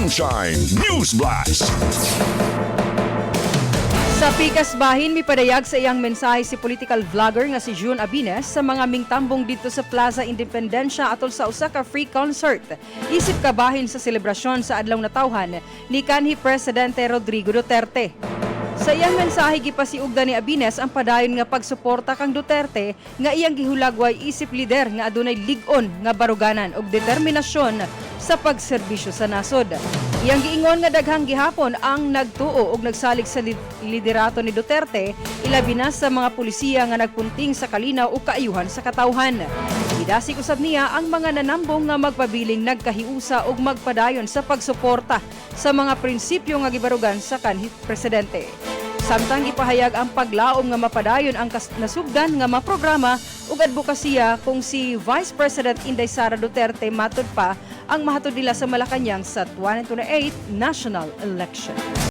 Sunshine News Blast. Sa pikas bahin, mipadayag sa iyang mensahe si political vlogger nga si June Abines sa mga mingtambong dito sa Plaza Independencia atol sa usa ka free concert. Isip kabahin sa selebrasyon sa Adlaw Natawhan ni kanhi Presidente Rodrigo Duterte. Sa iyang mensahe, gipasiugda ni Abines ang padayon nga pagsuporta kang Duterte nga iyang gihulagway isip lider nga adunay lig-on nga baruganan ug determinasyon sa pagserbisyo sa nasod. Iyang giingon nga daghang gihapon ang nagtuo og nagsalig sa liderato ni Duterte, ilabi na sa mga pulisiya nga nagpunting sa kalinaw ug kaayuhan sa katawhan. Gidasig usab niya ang mga nanambong nga magpabiling nagkahiusa ug magpadayon sa pagsuporta sa mga prinsipyo nga gibarugan sa kanhi presidente. Samtang gipahayag ang paglaom nga mapadayon ang nasugdan nga maprograma ug advokasya kung si Vice President Inday Sara Duterte matud pa ang mahatod nila sa Malacañang sa 2028 national election.